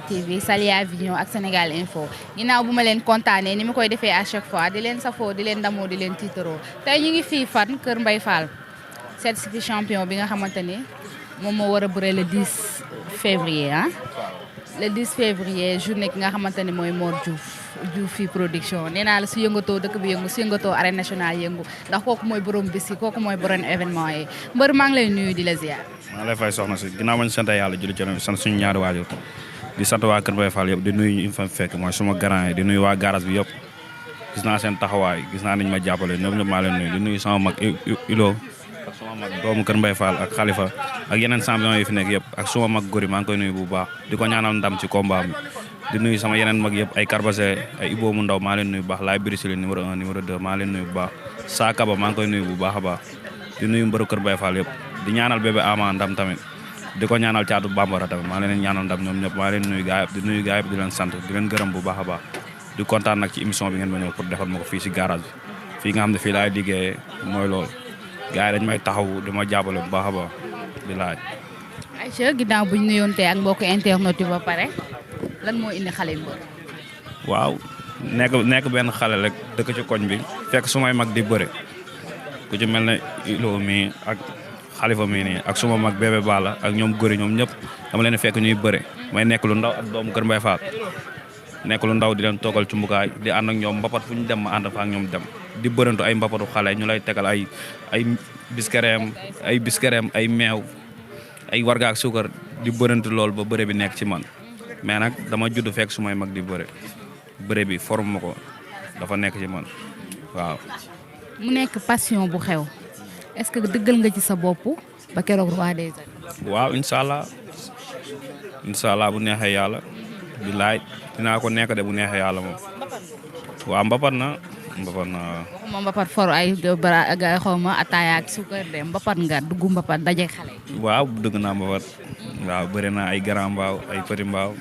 TV Salia Vision ak Sénégal Info ginnaaw bu ma leen kontaanee ni ma koy defee à chaque fois di leen safoo di leen damoo di leen tiitaroo tey ñu ngi fii fan Kër Mbaye Fall seet si fi champion bi nga xamante ni moom moo war a bëre le 10 février le 10 février journée ki nga xamante ni mooy Mor Diouf fii production nee naa la su yëngatoo dëkk bi yëngu su yëngatoo arène nationale yëngu ndax kooku mooy borom bis yi kooku mooy borom événement yi mbër maa ngi lay nuyu di la ziar. maa lay fay soxna si ginnaaw ma ñu sant yàlla julli ci sant suñu ñaari waajur di sant waa Kër Mbaye Fall yëpp di nuyu ñu fa fekk mooy suma grand yi di nuyu waa garage bi yëpp gis naa seen taxawaay gis naa niñ ma jàppale ñoom ñëpp maa leen nuyu di nuyu sama mag Ilo ak suma mag doomu Kër Mbaye Fall ak Khalifa ak yeneen champion yi fi nekk yëpp ak suma mag Gori maa ngi koy nuyu bu baax di ko ñaanal ndam ci combat bi di nuyu sama yeneen mag yëpp ay Karbase ay Ibo mu ndaw maa leen nuyu bu baax laay Birisili numéro 1 numéro 2 maa leen nuyu bu baax Sakaba maa ngi koy nuyu bu baax a baax di nuyu mbëru Kër Mbaye Fall yëpp di ñaanal bébé Ama ndam tamit di ko ñaanal caatu bambara tamit maa leen ñaanal ndam ñoom ñëpp maa leen nuyu gaay yëpp di nuyu gaay yëpp di leen sant di leen gërëm bu baax a baax di kontaan nag ci émission bi ngeen ma ñëw pour defal ma ko fii si garage bi fii nga xam ne fii laay liggéeyee mooy loolu gaay yi dañ may taxaw di ma jàppale bu baax a baax di laaj. Aïcha ginnaaw buñ nuyontee ak mbokk internet yi ba pare lan moo indi xale mbër. waaw nekk benn xale rek dëkk ci koñ bi fekk su may mag di bëre ku ci mel ne Ilo mi ak Xalifa mii nii ak suma mag bébé Balla ak ñoom Gori ñoom ñëpp dama leen fekk ñuy bëre may nekk lu ndaw ak doomu Kër Mbaye Fall nekk lu ndaw di leen toogal ci mbukaay di ànd ak ñoom mbapat fu ñu dem ma ànd fa ak ñoom dem di bërantu ay mbapatu xale ñu lay tegal ay biskereem ay meew ay warga ak suukar di bërantu lool ba bëre bi nekk ci man mais nag dama judd fekk su may mag di bëre bi forme ma ko dafa nekk ci man waaw. mu nekk passion bu xew est-ce que dëggal nga ci sa bopp ba keroog roi des arènes. waaw incha allah bu neexee yàlla bilaay dinaa ko nekk de bu neexee yàlla moom. waaw mbapat na. waxuma mbapat for ay xaw ma ataaya ak suukar de mbapat nga dugg mbapat daje xale. waaw dugg naa mbapat. waaw bëri naa ay grand mbaaw ay petit mbaaw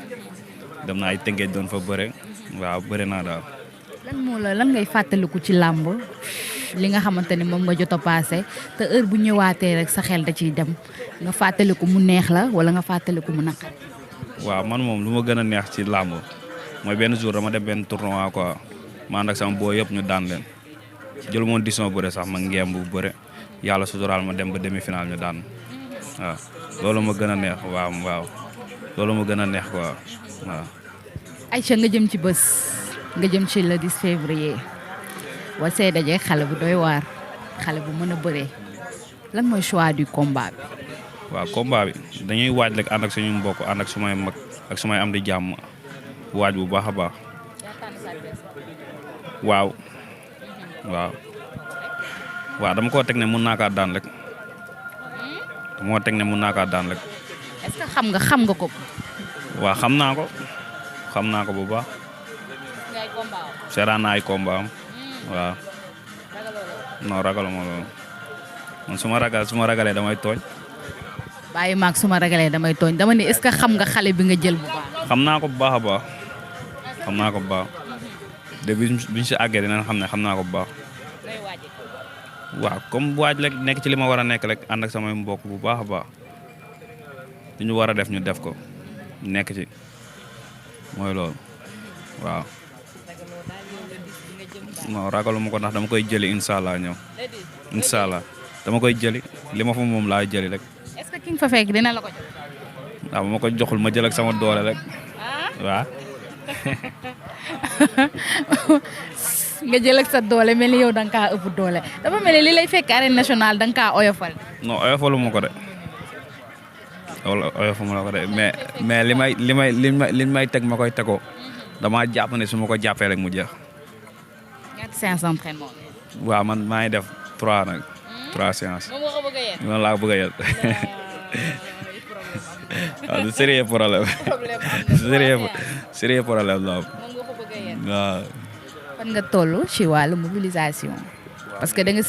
dem naa ay tëngeej doon fa bëre waaw bëri naa daal. lan ngay fàttaliku ci làmb li nga xamante ni moom nga jot a passé te heure bu ñëwaatee rek sa xel da ciy dem nga fàttaliku mu neex la wala nga fàttaliku mu naqari. waaw man moom lu ma gën a neex ci làmb mooy benn jour dama dem benn tournoi quoi ma ànd ak sama boo yëpp ñu daan leen jël moon décision bëre sax ma ngeem bu bëre yàlla suturaal ma dem ba demi final ñu daan waaw loolu ma gën a neex waaw loolu ma gën a neex quoi waaw. Aïcha nga jëm ci bés nga jëm ci le 10 février war see daje xale bu doy waar xale bu mën a bëree lan mooy choix du combat bi. waaw combat bi dañuy waaj rek ànd ak suñu mbokk ànd ak sumay mag ak sumay am di jàmm waaj bu baax a baax. waaw dama koo teg ne mun naa kaa daan rek est-ce que xam nga ko. waaw xam naa ko bu baax. seeraan naa ay combat am waaw. non ragaluma loolu man su ma ragalee damay tooñ. bàyyi maag su ma ragalee damay tooñ dama ne est-ce que xam nga xale bi nga jël bu baax. xam naa ko bu baax a baax de biñ si àggee dinañ xam ne xam naa ko bu baax. waaw comme waaj rek nekk ci li ma war a nekk rek ànd ak samay mbokk bu baax a baax li ñu war a def ñu def ko nekk ci mooy loolu waaw. non ragaluma ko ndax dama koy jëli incha allah ñëw incha allah dama koy jëli li ma fa moom laa jëli rek. est-ce que ki nga fa fekk dina la ko jox. waaw ma ko joxul ma jël ak sama doole rek waaw. nga jël ak sa doole mel ni yow da nga kaa ëpp doole dafa mel ni li lay fekk arène nationale da nga kaa oyofal. non oyofaluma ko de oyofaluma ko de mais li may teg ma koy tegoo damaa jàpp ne su ma ko jàppee rek mu jeex. ñaata séance d'entraînement. waaw man maa ngi def 3 nag 3 séances. moom nga ko bëgg a yel. noonu laa ko bëgg a yel. waaw du sérieux problème. sérieux problème la am. moom nga ko bëgg a yel. waaw. fan nga toll ci wàllu mobilisation. parce que da nga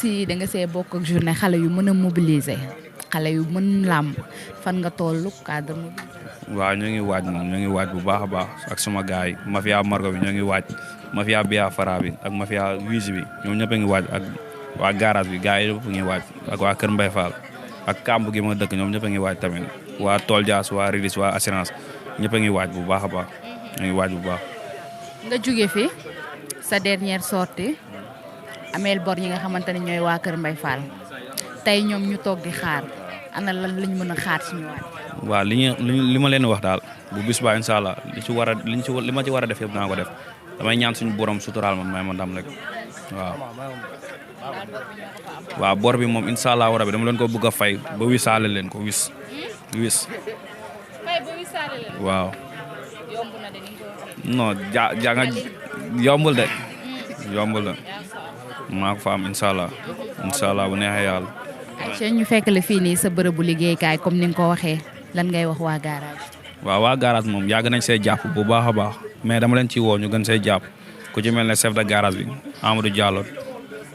see bokk ak journée xale yu mën a mobiliser xale yu mën làmb fan nga toll cadre mobilisation. waaw ñoo ngi waaj moom ñoo ngi waaj bu baax a baax ak suma gars yi mafia Margo bi ñoo ngi waaj mafia Bia Fara bi ak mafia Wiisi bi ñoom ñëpp a ngi waaj ak waa garage bi gars yi yëpp ngi waaj ak waa Kër Mbaye Fall ak kamb gi ma dëkk ñoom ñëpp a ngi waaj tamit waa Tool Dias waa Ridis waa assurance ñëpp a ngi waaj bu baax a baax. a ngi waaj bu baax. nga jóge fi sa dernière sortie ameel bor ñi nga xamante ne ñooy waa Kër Mbaye Fall tey ñoom ñu toog di xaar ana lan lañ mën a xaar ci ñu waaj. waaw li ma leen wax daal bu bis baa incha allah li ma ci war a def yëpp naa ko def damay ñaan suñu borom suturaal ma may ma ndam rek waaw. waaw bor bi moom incha allah rabi dama leen ko bëgg a fay ba wisaale leen ko wis. fay ba wisaale leen. waaw. yomb na de ni nga ko waxee. non nga yombul de. yombul de maa ko fa am incha allah bu neexee yàlla. ayca ñu fekk la fii nii sa bërëbu liggéeykaay comme ni nga ko waxee lan ngay wax waa garage. waaw waa garage moom yàgg nañ see jàpp bu baax a baax mais dama leen ci woo ñu gën see jàpp ku ci mel ne chef de garage bi Amadou Diallo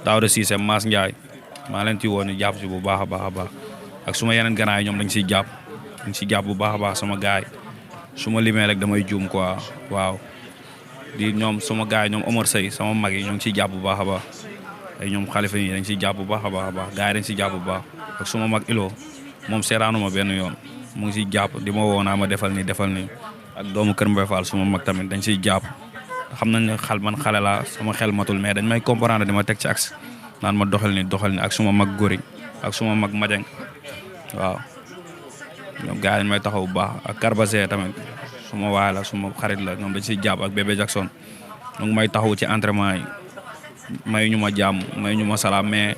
Daouda Cissé Mass Ndiaye maa leen ci woo ñu jàpp si bu baax a baax ak suma yeneen gànnaay ñoom dañ siy jàpp bu baax a baax sama gaay su ma limee rek damay juum quoi waaw di ñoom sama gaay ñoom Omar Sey sama mag yi ñoo ngi ciy jàpp bu baax a baax ay ñoom xalifa yi dañ siy jàpp bu baax a baax gaay dañ siy jàpp bu baax ak suma mag Ilo moom seeraanuma benn yoon mu ngi siy jàpp di ma woo naa ma defal nii ak doomu Kër Mbaye Fall suma mag tamit dañ siy jàpp xam nañ ne man xale laa sama xel matul mais dañ may comprendre di ma teg ci axe naan ma doxal ni ak suma mag góori ak suma mag Madiang waaw ñoom gars yi dañ may taxaw bu baax ak Karbasé tamit suma waay la suma xarit la ñoom dañ siy jàpp ak bébé Jackson donc may taxaw ci entraînement yi may ñu ma jàmm may ñu ma salaam mais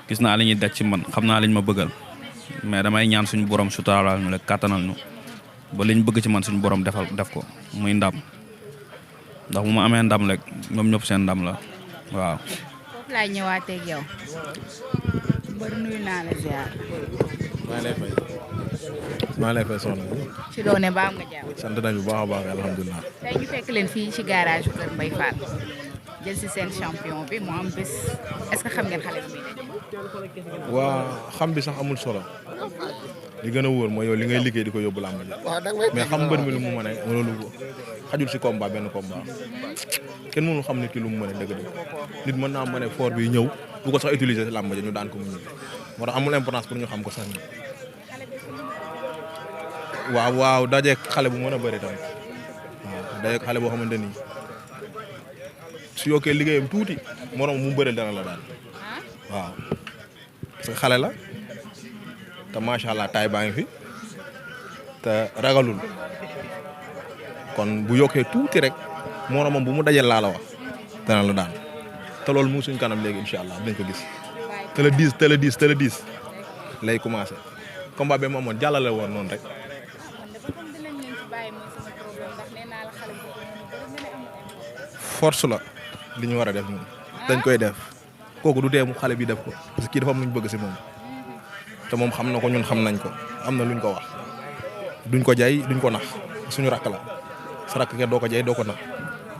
gis naa li ñuy daj ci man xam naa liñ ma bëggal mais damay ñaan suñu borom suturaal ñu rek kàttanal ñu ba liñ bëgg ci man suñu borom def ko muy ndam ndax bu ma amee ndam rek ñoom ñëpp seen ndam la waaw. foofu laay ñëwaatee ak yow. mbër nuyu naa la ziar. maa lay fay soxna bi. ci doone ba am nga jàmm. sant nañu bu baax a baax alhamdulilah. tey ñu fekk leen fii ci garage Kër Mbaye Fall jël si seen champion bi mu am bés est-ce que xam ngeen xale bi. waa xam bi sax amul solo li gën a wóor mooy yow li ngay liggéey di ko yóbbu làmb ji mais xam mbër mi lu mu mën a loolu xajul si combat benn combat kenn mënu xam nit ki lu mu mën a dëgg-dëgg nit mën naa mën a fort bi ñëw bu ko sax utiliser làmb ji ñu daan ko mu ñëw moo tax amul importance pour ñu xam ko sax ni waaw dajeeg xale bu mën a bëri tamit waaw dajeeg xale boo xamante ni su yokkee liggéeyam tuuti moroom mu bëreel dana la daal waaw parce que xale la te macha allah taay baa ngi fi te ragalul kon bu yokkee tuuti rek moroomam bu mu dajeel laa la wax dana la daan te loolu mu suñ kanam léegi incha allah dañ ko gis te le 10 lay commencé combat bi mu amoon jàllale woon noonu rek. force la li ñu war a def ñun dañ koy def kooku du tee mu xale bi def ko parce que kii dafa am lu ñu bëgg si moom te moom xam na ko ñun xam nañ ko am na luñ ko wax duñ ko jay duñ ko nax suñu rakk la sa rakk ke doo ko jay doo ko nax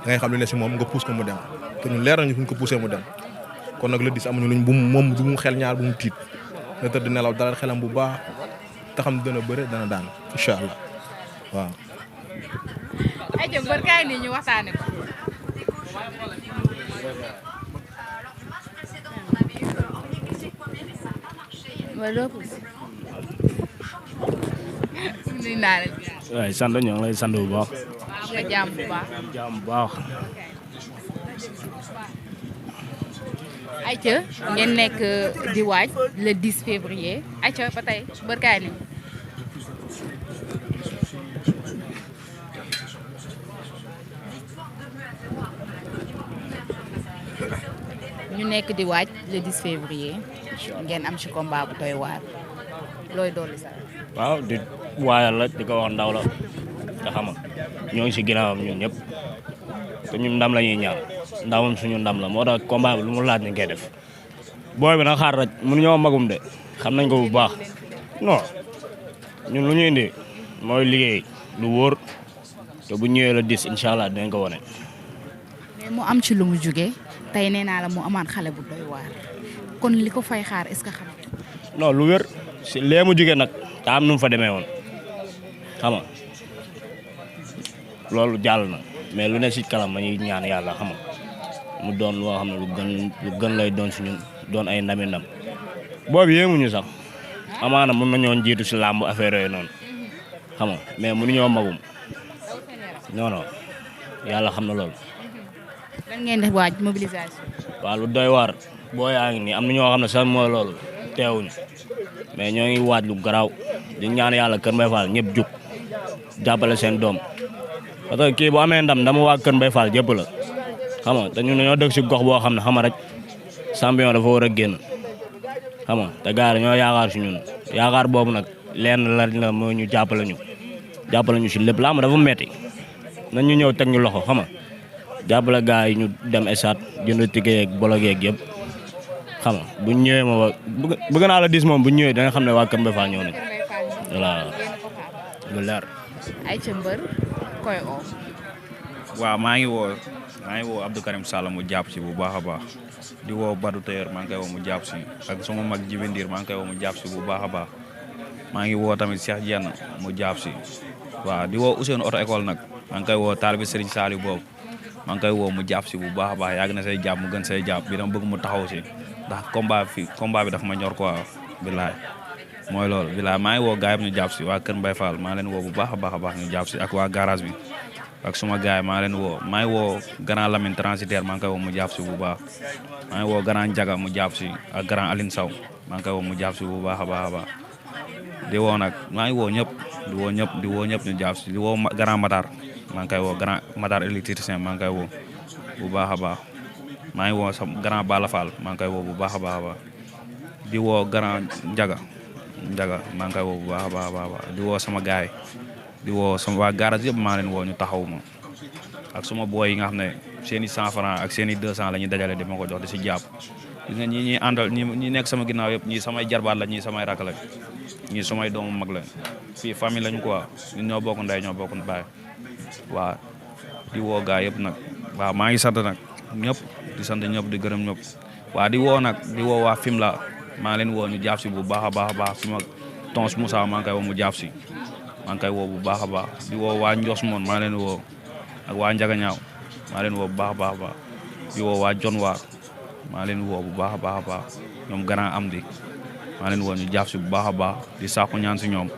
da ngay xam li ne si moom nga pousse ko mu dem te ñun leer nañu fuñ ko poussé mu dem kon nag le 10 amuñu luñ bu moom bu mu xel ñaar bu mu tiit na tëdd nelaw dalal xelam bu baax te xam dana bëre dana daan incha allah waaw. ay jëm bër kaay nii ñu waxtaane ko. waaye sant ñoo ngi lay sant bu baax. am nga jàmm bu baax. jàmm bu baax. ayca ngeen nekk di waaj le 10 février ayca ba tey bërkaay ni ñu nekk di waaj le 10 février ngeen am ci combat bu doy waar looy dolli sax. waaw di waayal la di ko wax ndaw la te xam nga ñoo ngi si ginnaawam ñun ñëpp te ñun ndam la ñuy ñaan ndamam suñu ndam la moo tax combat bi lu mu laaj nañ koy def booy bi nag xaar rek mënuñoo magum de xam nañ ko bu baax non ñun lu ñu indi mooy liggéey lu wóor te bu ñëwee la 10 incha allah dinañ ko wane. mais mu am ci lu mu jugee tey nee naa la mu amaat xale bu doy waar kon li ko fay xaar est-ce que xam nga. non lu wér si lee mu jugee nag te am nu mu fa demee woon xam nga loolu jàll na mais lu ne si kalam ma ñuy ñaan yàlla xam nga mu doon loo xam ne lu gën lay doon si ñun doon ay ndami ndam boobu yéemuñu sax amaana mën nañoo jiitu si làmb affaire yooyu noonu xam nga mais mënuñoo magum non non yàlla xam na loolu. lan ngeen def waaj mobilisation. waaw lu doy waar boo yaa ngi nii am na ñoo xam ne sax mooy loolu teewuñu mais ñoo ngi waaj lu garaaw di ñaan yàlla Kër Mbaye Fall ñëpp jug jàppale seen doom parce que kii bu amee ndam waa Kër Mbaye Fall yëpp la xam nga te ñun dañoo dëkk si gox boo xam ne xam nga rek champion dafa war a génn xam nga te gars ñoo yaakaar si ñun yaakaar boobu nag lenn la mooy ñu jàppale ñu si lépp laa ma dafa metti nañ ñu ñëw teg ñu loxo xam nga jàppale gars yi ñu dem esat jënd ticket yeeg bolog yeeg yëpp xam nga bu ñëwee ma bëgg naa la dis moom bu ñëwee da nga xam ne waa Kër Mbaye Fall ñëw nañ voilà lu leer. ay ca mbër koy oo. waaw maa ngi woo Abdou Karim Sall mu jàpp si bu baax a baax di woo Badou Tailleur maa ngi koy woo mu jàpp si ak sama mag Jibendir maa ngi koy woo mu jàpp si bu baax a baax maa ngi woo tamit Cheikh Dieng mu jàpp si waaw di woo Ousseynou auto école nag maa ngi koy woo taalibe Serigne Saliou boobu maa ngi koy woo mu jàpp si bu baax a baax yàgg na say jàpp mu gën say jàpp bi dama bëgg mu taxaw si ndax combat bi dafa ma ñor quoi bilaay mooy loolu bilaay maa ngi woo gars yi ñu jàpp si waa Kër Mbaye Fall maa leen woo bu baax a baax ñu jàpp si ak waa garage bi ak suma gars yi maa leen woo maa ngi woo grand Lamine transitaire maa ngi koy woo mu jàpp si bu baax maa ngi woo grand Ndiaga mu jàpp si ak grand Aline Sow maa ngi koy woo mu jàpp si bu baax a baax di woo nag maa ngi woo ñëpp di woo ñëpp ñu jàpp si di woo grand Matar maa ngi koy woo grand Matar électricien maa ngi koy woo bu baax a baax maa ngi woo sama grand Bala Fall maa ngi koy woo bu baax a baax di woo grand Ndiaga maa ngi koy woo bu baax a baax di woo sama gaay di woo sama waa garage yëpp maa leen woo ñu taxaw ma ak suma booy yi nga xam ne seen i 100 francs ak seen i 200 la ñuy dajale di ma ko jox di si jàpp gis nga ñi àndal ñi nekk sama ginnaaw yëpp ñii samay jarbaat la ñii samay rakk la ñii samay doomu mag la fii famille lañu quoi ñun ñoo bokk ndey ñoo bokk baay waaw di woo gaa yëpp nag waaw maa ngi sant nag ñëpp di sant ñëpp di gërëm ñëpp waaw di woo waa Fimela maa leen woo ñu jàpp si bu baax a baax suma tons Moussa maa ngi koy woo mu jàpp si maa ngi koy woo bu baax a baax di woo waa Ndios moon maa leen woo ak waa Njagañaaw maa leen woo bu baax a baax di woo waa Jon Waar maa leen woo bu baax a baax ñoom grand am di maa leen woo ñu jàpp si bu baax a baax di sàkku ñaan si ñoom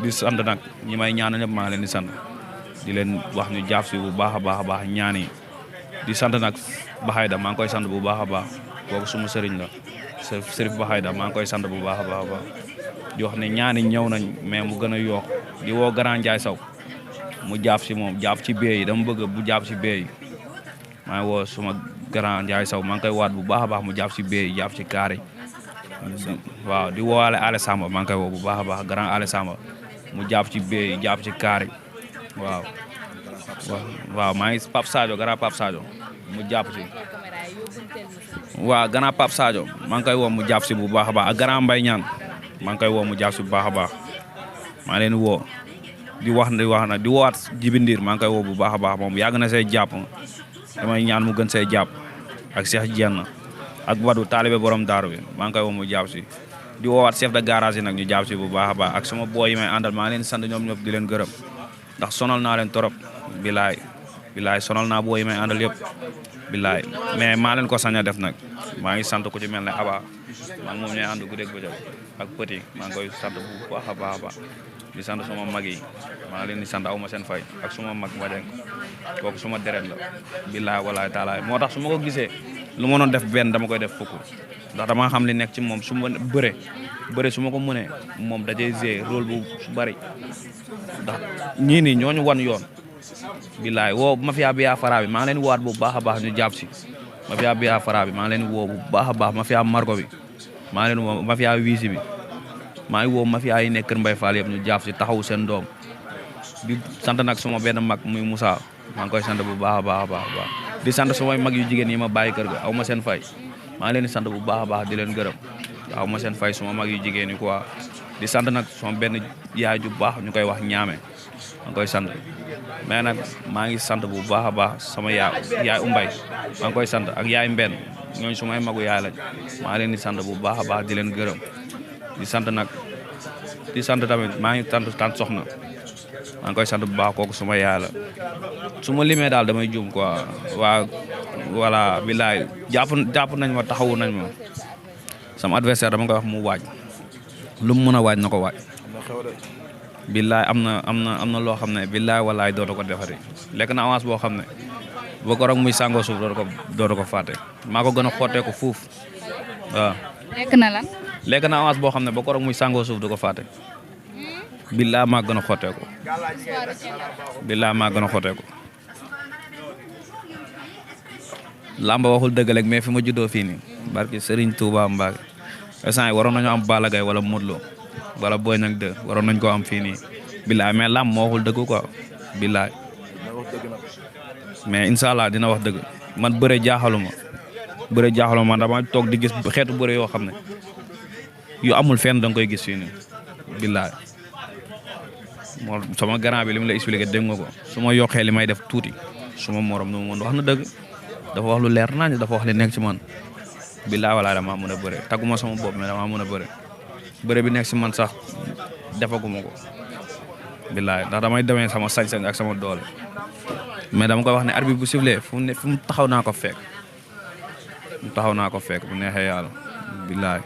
di sant nag ñi may ñaan ñëpp maa leen di sant di leen wax ñu jàpp si bu baax a baax ñaan yi di sant nag Baxayda maa ngi koy sant bu baax a baax kooku suma sëriñ la Sërif Baxayda maa ngi koy sant bu baax a baax di wax ne ñaani ñëw nañ mais mu gën a yokk di woo grand Ndiaye Sow mu jàpp si moom jàpp ci bee yi dama bëgg bu jàpp si bee yi maa ngi woo suma grand Ndiaye Sow maa ngi koy waat bu baax a baax mu jàpp si bee yi jàpp ci kaar yi waaw di woowaale Ale Samba maa ngi koy woo bu baax a baax grand Ale Samba mu jàpp ci bee yi jàpp ci kaar yi waaw maa ngi Pape Sadio grand Pape Sadio mu jàpp si waaw grand Pape Sadio maa ngi koy woo mu jàpp si bu baax a baax ak grand Mbaye Ñaan maa ngi koy woo mu jàpp si bu baax a baax maa leen woo di wax nag di woowaat Jibendir maa ngi koy woo bu baax a baax moom yàgg na say jàpp damay ñaan mu gën say jàpp ak Cheikh Dieng ak Badou taalibe borom daaru bi maa ngi koy woo mu jàpp si di woowaat chef de garage yi nag ñu jàpp si bu baax a baax ak sama booy yi may àndal maa leen sant ñoom ñëpp di leen gërëm ndax sonal naa leen torop bilaay sonal naa booy yi may àndal yëpp bilaay mais maa leen ko sañ a def nag maa ngi sant ku ci mel ne Aba maa ngi moom ñooy ànd guddeeg bëccëg ak Petit maa ngi koy sant bu baax a baax di sant suma mag yi maa leen di sant aw ma seen fay ak suma mag ma denk kooku suma deret la bilaay walaay taalaay moo tax su ma ko gisee lu ma doon def benn dama koy def fukk ndax dama xam li nekk ci moom su ma bëre su ma ko mënee moom dajee jouer rôle bu bari ndax ñii nii ñooñu wan yoon bilaay woo mafia Biya Fara bi maa ngi leen waat bu baax a baax ñu jàpp si mafia Biya Fara bi maa ngi leen woo bu baax a baax mafia Margo bi maa ngi leen woo mafia Wiisi bi maa ngi woo mafia yi nekk Kër Mbaye Fall yëpp ñu jàpp si taxawu seen doom di sant nag suma benn mag muy Moussa maa ngi koy sant bu baax a baax di sant sumay mag yu jigéen yi ma bàyyi kër ga aw ma seen fay maa ngi leen di sant bu baax a baax di leen gërëm aw ma seen fay suma mag yu jigéen yi quoi di sant nag suma benn yaay ju baax ñu koy wax ñaame maa ngi koy sant mais nag maa ngi sant bu baax a baax sama yaay Umbay maa ngi koy sant ak yaay Mbenn ñooñu sumay magu yaay lañ maa leen di sant bu baax a baax di leen gërëm di sant tamit maa ngi sant soxna maa ngi koy sant bu baax kooku suma yaay la su ma limee daal damay juum quoi voilà billaay jàpp nañ ma taxawu nañ ma sama adversaire dama koy wax mu waaj lu mu mën a waaj na ko waaj billaay am na loo xam ne billaay walaay dootu ko defari lekk na avance boo xam ne ba ko rek muy sàngoo suuf dootu ko fàtte maa ko gën a xootee ko fuuf waaw. lekk na lan. lekk na avance boo xam ne ba ko rek muy sàngoo suuf du ko fàtte billaay maa gën a xootee ko billaay maa gën a xootee ko lamba waxul dëgg rek mais fi ma juddoo fii nii barki Serigne Touba Mbacke instant yi waroon nañu am Balla Gaye wala Modou Lo wala Boy Niang 2 waroon nañ koo am fii nii billaay mais lamb moo waxul dëgg quoi billaay mais incha allah dina wax dëgg man bëre jaaxaluma man dama toog di gis xeetu bëre yoo xam ne yu amul fenn da nga koy gis fii nii billaay moo sama grand bi li mu la expliqué dégg nga ko su ma yokkee li may def tuuti su ma morom nu mu mën wax na dëgg dafa wax lu leer nañ dafa wax li nekk ci man billaay walaay damaa mën a bëre tagguma sama bopp mais damaa mën a bëre bi nekk ci man sax defaguma ko billaay ndax damay demee sama sañ-sañ ak sama doole mais dama koy wax ne arbitre bu sifflé fu mu taxaw naa ko fekk bu neexee yàlla billaay.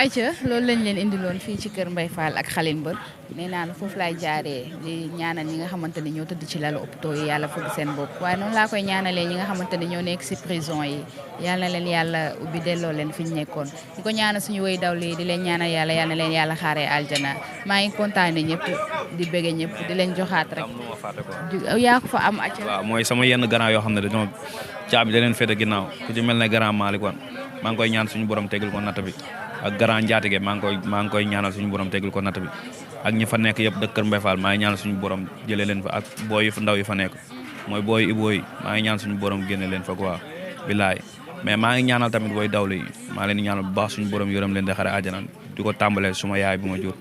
ayca loolu lañ leen indiloon fii ci kër Mbaye Fall ak Xalin Mbër nee naa la foofu laay jaaree di ñaanal ñi nga xamante ne ñoo tëdd ci lalu hôpitaux yi yàlla fëgg seen bopp waaye noonu laa koy ñaanalee ñi nga xamante ne ñoo nekk si prison yi yàlla na leen yàlla ubbi delloo leen fi ñu nekkoon di ko ñaanal suñu woy daw lii di leen ñaanal yàlla na leen yàlla xaaree aljana maa ngi kontaane ñëpp di bëgge ñëpp di leen joxaat rek yaa ko fa am acca waaw mooy sama yenn grand yoo xam ne dañoo caabi da leen féete ginnaaw ku ci mel ne grand Malick wan maa ngi koy ñaan suñu borom tegal ko natt bi ak grand njaatige maa ngi koy ñaanal suñu borom tegal ko natt bi ak ñi fa nekk yëpp dëkk Kër Mbaye Fall maa ngi ñaanal suñu borom jëlee leen fa ak booy yu ndaw yi fa nekk mooy booy Ibo yi maa ngi ñaan suñu borom génne leen fa quoi bilaay mais maa ngi ñaanal tamit booy dawlu yi maa leen di ñaanal bu baax suñu borom yërëm leen di xare àjjana di ko tàmbalee suma yaay bi ma jur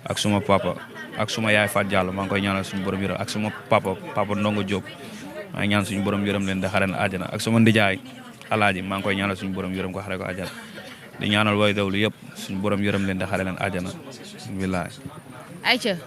ak suma papa ak suma yaay Fat Diallo maa ngi koy ñaanal suñu borom yërëm ak suma papa Ndongo Diop maa ngi ñaan suñu borom yërëm leen di xare àjjana ak suma ndijaay Alaaji maa ngi koy ñaanal suñu borom yërëm ko xare ko àjjana di ñaanal way dawlu yëpp suñu borom yërëm leen di xare leen àjjana billaay ayca